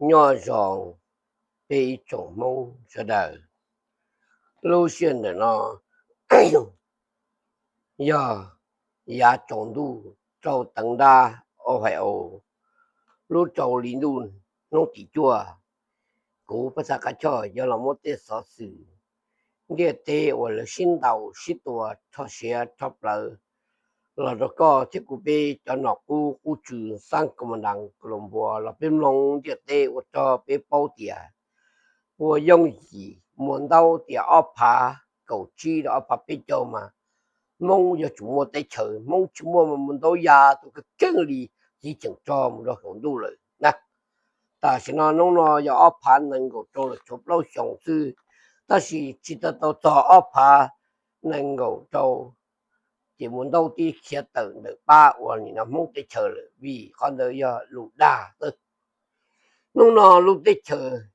Nyob zoo peb ib tsoom Hmoob sawv daws. Lub sij hawm ntawm no yog yav tsaus ntuj rau teev nrab Ohio, lub rau hli ntuj hnub tim cuaj. Kuv Paj Xaj Qab Choj yuav los muab tej xov xwm ntiaj teb uas lawv sib ntaus sib tua rho siav rho plawv los rau koj thiab kuv peb cov nom qub qub tswv xab kos mas das kos los npua los peb mloog ntiaj teb ua rau peb paub tias puas yooj yim. Muaj ntaub tias ob phav kaum tsib rau ob phav peb caug mas Hmoob yuav tsum muaj teb chaws, Hmoob tsis muaj mas mus ntaub ya tus kawg keej li, txiv tseem tso mus rau hauv ntuj lawm na. Tam sim no hnub no yog ob phav nees nkaum rau los tshuav plaub xyoos xwb, tab sis tsis tau tau txog ob phav nees nkaum rau ces mus ntaub tib khiav tawm ntawm pab uas nim no Hmoob teb chaws lawm, vim qhov ntawd yog lus dag xwb. Hnub no lub teb chaws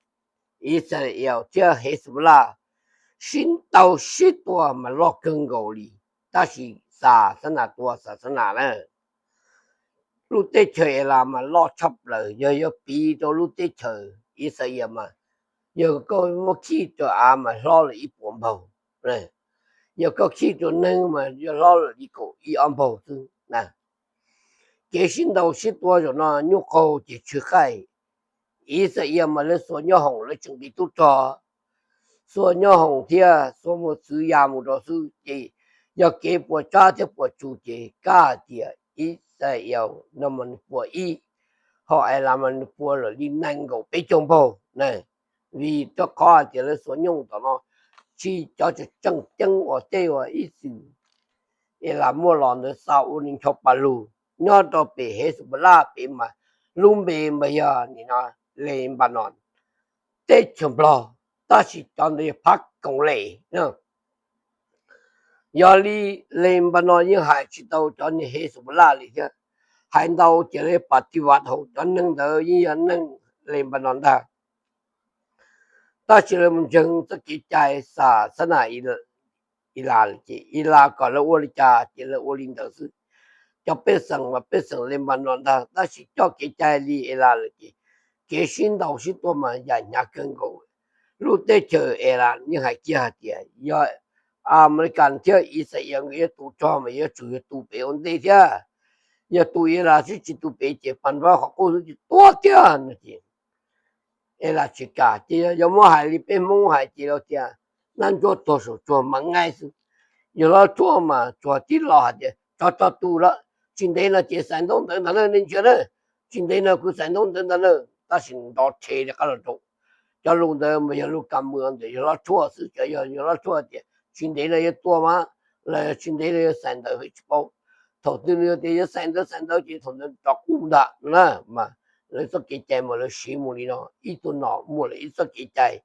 Israel thiab Hezbollah sib ntaus sib tua mas loj kawg nkaus li, tab sis xa xab nas tua xa xab nas na. Lub teb chaws Iran mas loj tshaj plaws, yog yuav piv rau lub teb chaws Israel mas yog koj muab khij rau av mas hlob lawm ib puas npaug, yog koj khij rau neeg mas yuav hlob lawm li kaum ib ob npaug xwb na. Kev sib ntaus sib tua zaum no nyuj qaug ces tsw qaij. Israel mas lawv xuas nyob hoom lawv tseem nqis tub rog, xuas nyob hoom thiab xuas mus txwv ya mus rau xwb ces yog kev puas tsab thiab puas tsuj ces kab hais tias Israel no mas nws puas ib, ho Iran mas nws puas lawm li nees nkaum peb caug npaug na. Vim rau qhov hais tias lawv xuas nyooj tom no tsis cov tseem ceeb uas tej uas ib txwm Iran muaj los ntawd xa ua nws ncho pas lug nyob rau pem Hezbollah pem mas lub npe mas yog nim no Lebanon, teb chaws Nplog, tab sis cov ntawd yog phab koom les. Yog li Lebanon yeej hais tsis tau cov niag Hezbollah li thiab, hais ntau ces lawv pas ti vas hauv cov neeg ntawd yeej yog neeg Lebanon ntag. Tab sis lawv mus ntseeg txoj kev cai xa xab nas Iran lawm ces Iran kom lawv ua li cas ces lawv ua li ntawd xwb. Cov pej xeem mas pej xeem Lebanon ntag, tab sis coj kev cai li Iran lawm ces kev sib ntaus sib tua mas yam hnyav kawg nkaus. Lub teb chaws Iran yeej hais kiag hais tias yog Amelikas thiab Israel nkawd yuav tu rog mas yuav tsum yog tu pem ua ntej thiab, yog tu Iran xwb tsis tu pem ces pas nrov qhov qub xwb ces tuag tiag no ces Iran tsis kam. Ces yog muab hais li peb Hmoob hais ces lawv tias nab ntsuab tuag saum tsuag mas nqaij xwb. Yog hlob Tshuaj mas tsuas tib los hais tias tso tso tus lawm, tsis ntev no ces xaim ntaub ntawv ntag na, nej ntsia na, tsis ntev no kuv xaim ntaub ntawv ntag na, tab sis nrov rhe li qab los rau. Cov lus ntawd mas yog lus kam mus ntawm yog hlob Tshuaj xwb, cov yog yog hlob Tshuaj tias tsis ntev no yuav tuaj mas los yog tsis ntev no yuav xaim ntawv tsis paub. Thaum twg nws tias yuav xaim ntawv xaim ntawv ces thaum ntawd rov qub ntag na. Mas lawv txoj kev cai mas lawv siv mus li no, ib tug nom muaj lawm ib txoj kev cai.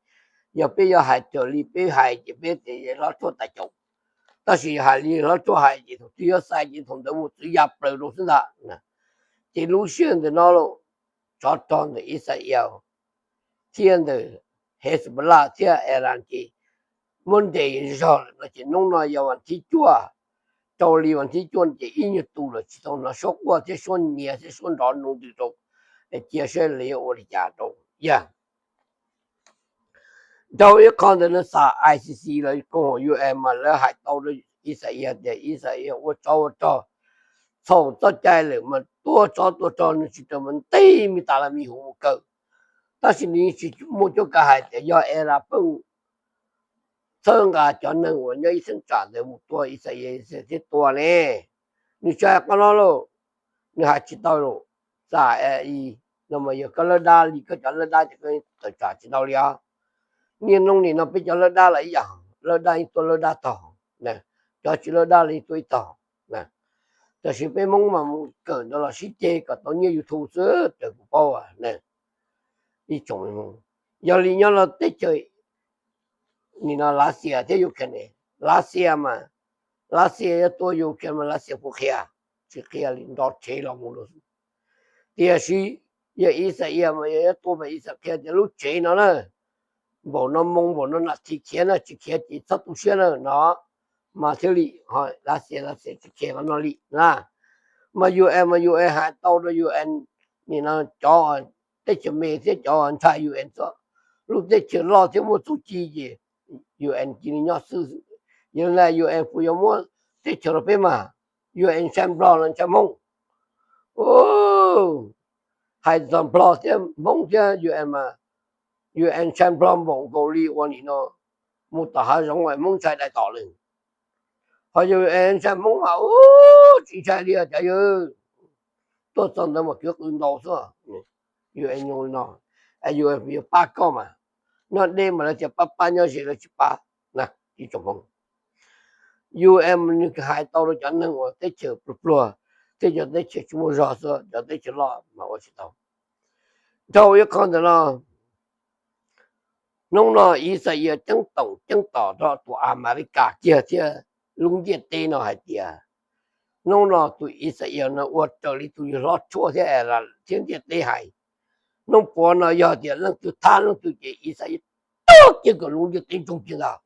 Yog peb yuav hais raws li peb hais ces peb tias hlob Tshuaj tas caum, tab sis hais li hlob Tshuaj hais ces thaum twg yuav xaim ces thaum ntawd mus txwv ya plaws rau xwb ntag. Ces lub sij hawm ntawm no los tsov rog ntawm Israel thiab ntawm Hezbollah thiab Iran ces muab nres zog lawm no ces hnub no yog vas thib cuaj, rau li vas thib cuaj ces ib nyuag tus lawm tsis tau hnov suab quaj thiab suab nyiav thiab suab nrov nroo ntws rau, cia saib lawv yuav ua li cas rau. Yog rau ib qho ntawd no xa I C C los koom haum U N mas lawv hais tau rau Israel tias Israel ua tsov ua rog txhaum txoj cai lawm mas tua tsov tua rog nws tsis raws mas ntes me tas los me huv mus kaw. Tab sis nws yeej tsis muaj cuab kav hais tias yog Iran pheej txhawb nqa cov neeg uas nyob ib cheeb tsam ntawd mus tua Israel thiab tua ne. Nws tsis hais qhov no lauj, nws hais tsis tau lauj. Xa no mas yog koj lawb dab li koj cov lawb dab ces koj tawm tsam tsis tau li os. Niaj hnub nim no peb cov lawb dab los ib yam, lawb dab yeej tua lawb dab tog, cov tsis lawb dab los yeej tua ib tog. Tab sis peb Hmoob mas mus kawm ntawd los sib ceg kom tau nyiaj YouTube xwb raws kuv paub. Ib tsoom, yog li nyob rau teb chaws nim no Lav Xias thiab Ukraine, Lav Xias mas, Lav Xias yuav tua Ukraine mas Lav Xias puas qhia? Tsis qhia li, nrov rhe los mus lawm. Tiam sis yog Israel mas yog yuav tua mas Israel qhia tias lub tsev no na, npaum no moo npaum no nas this khiav na, tsis khiav ces txhob tu siab na no, mas thiaj li, Lav Xias, Lav Xias tsis qhia qhov no li na. Mas U N mas U N hais tau rau U N nim no cov teb chaws me thiab cov ntshai U N xwb. Lub teb chaws loj thiab muaj txuj ci ces U N cia li nyob xwb. Yog li ntawd U N puas yuav muab teb chaws rau peb mas? U N ntshai Nplog los ntshai Hmoob? Hais txog Nplog thiab Hmoob thiab U N mas, U N ntshai Nplog npaum nkaus li ua nim no mus tom hav zoov Hmoob ntshai dai tom lawm. Ho yog U N ntshai Hmoob mas ub, tsis ntshai li cov yawg. Tuaj txog ntawd mas kwv qw ntau xwb. U N nyob li no, U N yuav pab koj mas. Nyob deb mas lawv tias pab pab, nyob ze lawv tsis pab na. Ib tsoom Hmoob, U N nws hais tau rau cov neeg uas teb chaws pluag pluag thiab cov teb chaws tsis muaj zog xwb, cov teb chaws loj mas ua tsis tau. Dhau ib qho ntawm no, hnub no Ixayees ceeb toom ceeb tom rau tus Amelikas kiag thiab lub ntiaj teb no hais tias, hnub no tus Ixayees no ua raws li tus yawg hlob tshuaj thiab, thiab ntiaj teb hais. Hnub puav no yog tias leej twg thab leej twg ces Ixayees tuag kiag kom lub ntiaj teb ntsoog kiag ntag.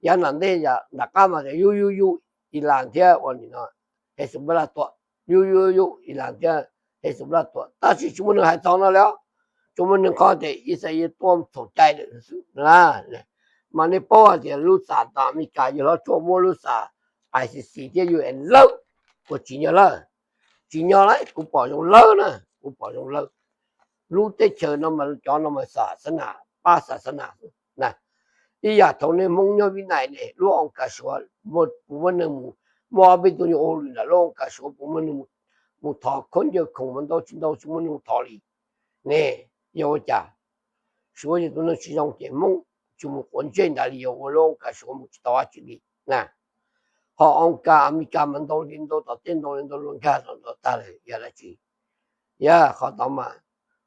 Yav nram ntej nram qab mas tias yub yub yub, Ilas thiab ua nim no Hezbollah tua, yub yub yub, Ilas thiab Hezbollah tua, tab sis tsis muaj neeg hais txog no li. Tsuas muaj neeg qhov tias Ixayees tuaj txhaum cai lawm xwb na. Mas nej paub hais tias lub xam tom Amelikas yawg hlob tshuaj muab lub xam I C C thiab U N lawb, kuv tsis nyob lawm. Tsis nyob lawm, kuv pom zoo lawm na, kuv pom zoo lawm. Lub teb chaws no mas cov no mas xam xab nas, pab xam xab nas na. Ib yam thaum nej Hmoob nyob Vib Nais ne, lub oo kas Suav, kuv muab neeg mus, muaj ob peb tug nyuag ua hauj lwm nram lub oo kas Suav, kuv muab neeg mus thov khaub ncaws khoom mas ntau tsis ntau tsis muaj neeg mus thov li ne. Yog ua cas? Suav yog tus neeg tsis zoo ces Hmoob tsis mus quav ntsej ntawd li, yog ua lub oo kas Suav mus tsis tau dab tsi li na. Ho oo kas Amelikas mas ntau li ntau tom tej, ntau li ntau luag nkag los ntau tag lawm, yog dab tsi? Yog qhov tod mas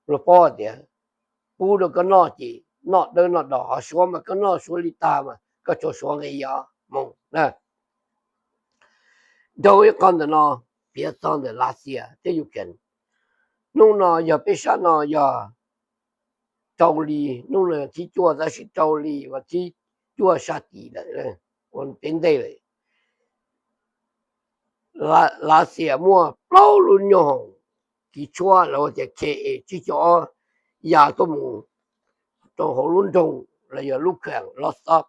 luag paub tias pub rau koj noj ces noj dawb noj do, ho Suav mas koj noj Suav li tag mas koj tsuas Suav nqi os Hmoob na. Dhau ib qho ntawm no, piav txog ntawm Lav Xias thiab Ukraine. Hnub no yog peb sab no yog rau li, hnub no thib cuaj tab sis rau li vas thib cuaj sab tid lawm, ua peb ntej lawm. Lav Xias muaj plaub lub nyoob hoom kev tshuab lawv ua tias K A tsib caug ob ya tuaj mus rau hauv lub nroog los yog lub kheem Rostov,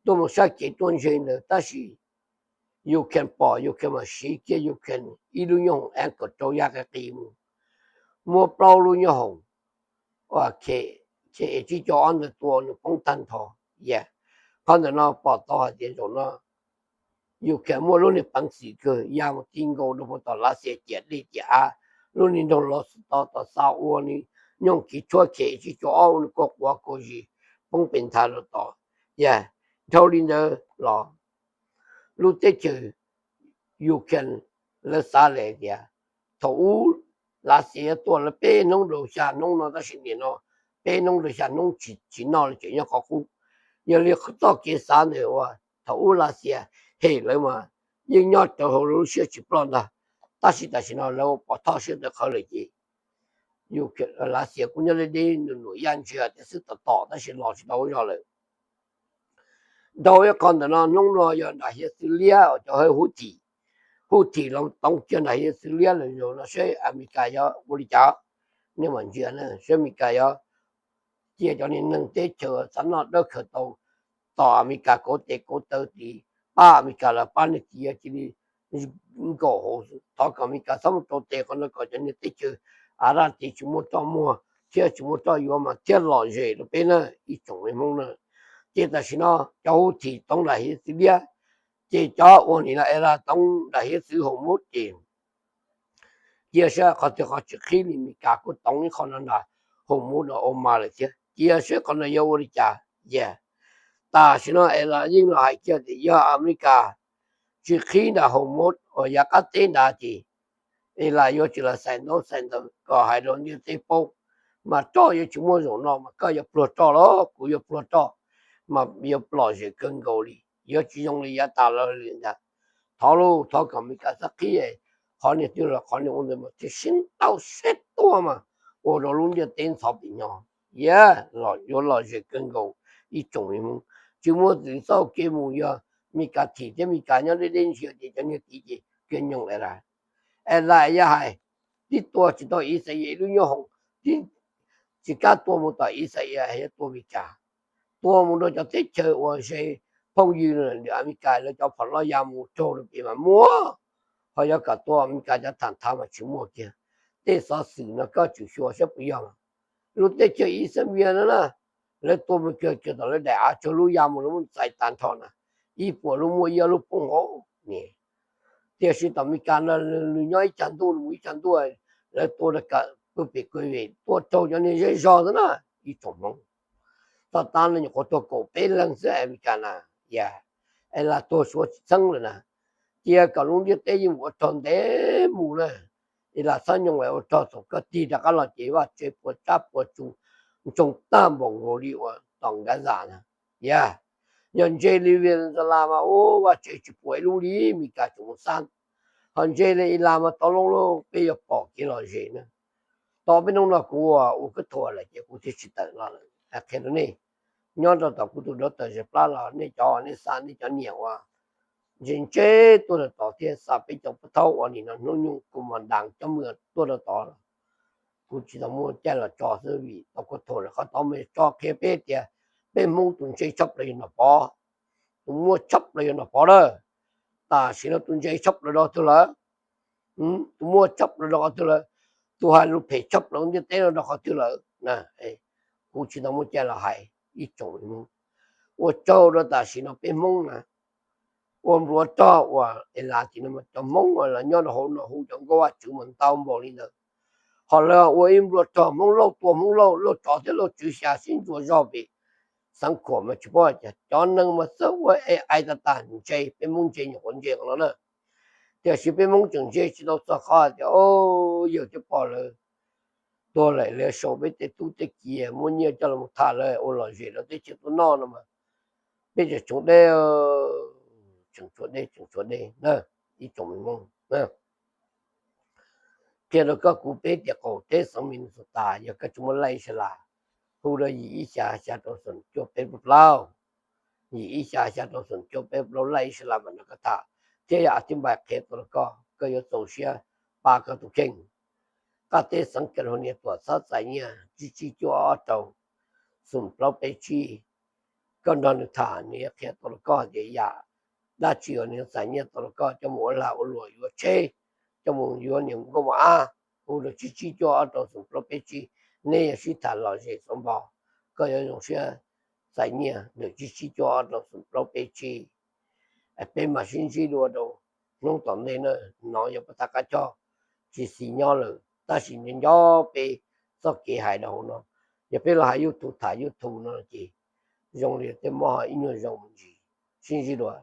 tuaj mus sab kev tuaj ntseg ntawd, tab sis Ukraine pom, Ukraine mas siv kiag Ukraine ib lub nyoob hoom A kaum rau ya qis qis mus, muab plaub lub nyoob hoom K A tsib caug ob ntawd tua nws poob tag nrho. Qhov ntawm no pom tau hais tias zaum no Ukraine muaj lub niag peev xwm kawg ya mus ti nkaus rau puag tom Lav Xias ciam dej ciam av, lub niag nroog Rostov tom xa ua nws nyoob hoom kev tshuab K A tsib caug ob ua nws kua quav kua zis poob pes nthav rau tod. Yog dhau li ntawd los lub teb chaws Ukraine lawv xav lawm tias thaum ub Lav Xias yuav tua lawv peb hnub rau xya hnub no, tab sis nim no peb hnub rau xya hnub tsis noj li, tseem nyob qhov qub. Yog li txoj kev xav ntawm uas thaum ub Lav Xias hem lawv mas yeej nyob rawv hauv lub siab tsis ploj ntag, tab sis tam sim no lawv ua pov thoj siab tawv qhawv lawm ces Lav Xias kuj nyob deb deb nws nuam yaj ntsia tias xwb tom tom tab sis los tsis tau ub zog lawm. Dhau ib qho ntawm no, hnub no yog nram hiav txwv liab uas cov Houthi, Houthi los toov kiag nram hiav txwv liab lawm, zaum no seb Amelikas yuav ua li cas. Nej mam ntsia seb Amelikas yuav cia cov niag neeg teb chaws xav noj dawb khaws tau tom Amelikas kauv tes kauv taw tid, pab Amelikas los pab nej tid, cia li nkaum hauv. Thov kom Amelikas txhob mus rau tes qhov no kom cov niag teb chaws Arab tid tsis muaj roj muag thiab tsis muaj roj yuav mas thiaj lom zem rau peb na ib tsoom me Hmoob na. Ces tam sim no cov Houthi toov nram hiav txwv liab, ces cov ua nim no Iran toov nram hiav txwv Hormuz ces cia saib qhov twg qhov tsis qhib li, Amelikas kuj toov ib qho no nram Hormuz no Oman lawm thiab, cia saib qhov no yuav ua li cas. Yog tam sim no Iran yeej los hais kiag tias yog Amelikas tsis qhib nram Hormuz uas yav qab teb nrad ces Iran yuav tsis los xais ntaub xais ntawv kom hais rau ntiaj teb paub, mas roj yuav tsis muaj zaum no mas koj yuav pluag roj los kuv yuav pluag roj, mas yuav lom zem kawg nkaus li, yuav tsis zoo li yav tas los li ntag. Thov lauj, thov kom Amelikas txhob qhib, qhov niag twg los qhov niag ua ntawd mas thiaj sib ntaus sib tua mas ua rau lub ntiaj teb ntxhov pim nyo. Yog yuav lom zem kawg nkaus ib tsoom me Hmoob. Tsis muaj txwv txoj kev mus, yog Amelikas thim thiab Amelikas nyob deb deb ntsia ces cov niag tid ces kiag nyoog Iran. Iran yog hais tib tua tsis tau Israel lub nyoob hoom, tsis kam tua mus tom Ixayees, yuav tua Amelikas, tua mus rau cov teb chaws uas ze phooj ywg, Amelikas lawv cov phom loj ya mus raug rau pem mas muaj, ho yuav kom tua Amelikas cov tham thav mas tsis muaj kiag. Tej xov xwm no koj tsum xyuas saib puas yog. Lub teb chaws Ixayees no na, lawv tua mus kawg kawg tom lawv daim av tsawg lub ya mus lawv muab txais tas nrho na, ib puas lub muaj ib ob lub poob hauv ni. Tiam sis tom Amelikas no nws nyob ib cag ntuj mus ib cag ntuj, lawv tua rau kawm pw pem kawg vim tua raug cov niag zej zog xwb na. Ib tsoom Hmoob, txog tav no nyuam qhuav tuag kaum peb leeg xwb Amelikas na, es lam tuag suav tsis txheeb lawm na. Cia kom lub ntiaj teb yeej ua rog ntev mus na, es lam txhob nyooj ua rog thaum koj tig rov qab los ces vaj tse puas tsab puas tsu ntsoog tag npaum nkaus li uas tom Gaza na. Yog, yog ntse li Venezuela mas ua vaj tse tsis puas ib lub li, Amelikas tseem mus xab. Ho ntse li Iran mas tov loo lauj, peb yuav pom kev lom zem na. Tos peb hnub no kuv ua kub thuas lawm ces kuv thiaj tsis tawm los lawm. Qhia rau nej, nyob rau tom kuv tus dab tawm zes plab los nej cov nej xa nej cov niam uas ntse ntse tuaj rau tod thiab xa peb cov pub thaub uas nim no hnub nyoog kuv mas ntas cov mws tuaj rau tod los, kuv tsis tau muaj caij los tso xwb vim tau kub thuas lawm. Qhov tod mas tso qhia peb tias peb Hmoob tus ntse tshaj plaws yog Nom Pov, tus muaj tshaj plaws yog Nom Pov lawm. Tam sim no tus ntse tshaj plaws rau twg lawm? Tus muaj tshaj plaws rau qhov twg lawm? Tus hais lus phem tshaj plaws ntiaj teb no rau qhov twg lawm? Kuv tsis tau muaj caij los hais ib tsoom Hmoob. Ua tsaug rau tam sim no peb Hmoob na, ua nplua rog uas es lav tim no mas cov Hmoob uas los nyob rau hauv no hu cov nkauj Vajtswv mas ntau npaum li ntawd. Ho lawv ua ib nplua rog Hmoob Lauj tua Hmoob Lauj, Lauj tsov thiab Lauj tswv xya sib ntsuas zog pem xeev Khuam mas tsis paub cas cov neeg mas txawj ua es ais tag tag ntse, peb Hmoob ntse nyuam qhuav ntse los na. Tiam sis peb Hmoob tseem ntse tsis tau txog qhov tias yawg thiab pog lawv tuag lawm lawv sau peb tej tub tej kiv muab nyiaj coj los tham lawv ua lom zem rau teb chaws tuaj noj no mas peb tseem tshuav deb, tseem tshuav deb, tseem tshuav deb na, ib tsoom Hmoob. Qhia rau koj kuv peb tias qaum teb xeev Minnesota yog koj tsis muaj laj Islas, hu rau yim ib xya xya rau xoom cuaj peb plaub plaub, yim ib xya xya rau xoom cuaj peb plaub laj Islas mam nrog koj tham, thiab yog a thib npais qhia tau rau koj, koj yuav txaus siab pab koj tus kheej. Qab teb xeev California tuam txhob txais nyiaj tsib tsib cuaj ob rau xoom plaub peb tsib. Koj nrog nws tham nws yuav qhia tau rau koj tias yam dab tsi uas nws yuav txais nyiaj tau rau koj coj mus ua lag ua luam yuav tsheb, coj mus yuav niam nkauj mos ab, hu rau tsib tsib cuaj ob rau xoom plaub peb tsib. Neb yuav sib tham lom zem xav npog, koj yuav zoo siab txais nyiaj ntawm tsib tsib cuaj ob rau xoom plaub peb tsib. Peb mam sib ntsib dua rau hnub tom ntej na. No yog puag ta qab choj tsis xis nyob lawm tab sis nco nco peb txoj kev hais rau hauv no. Yog peb los hais YouTube tham YouTube no ces zoo li tej mob ho ib nyuag zoo ntsis. Sib ntsib dua.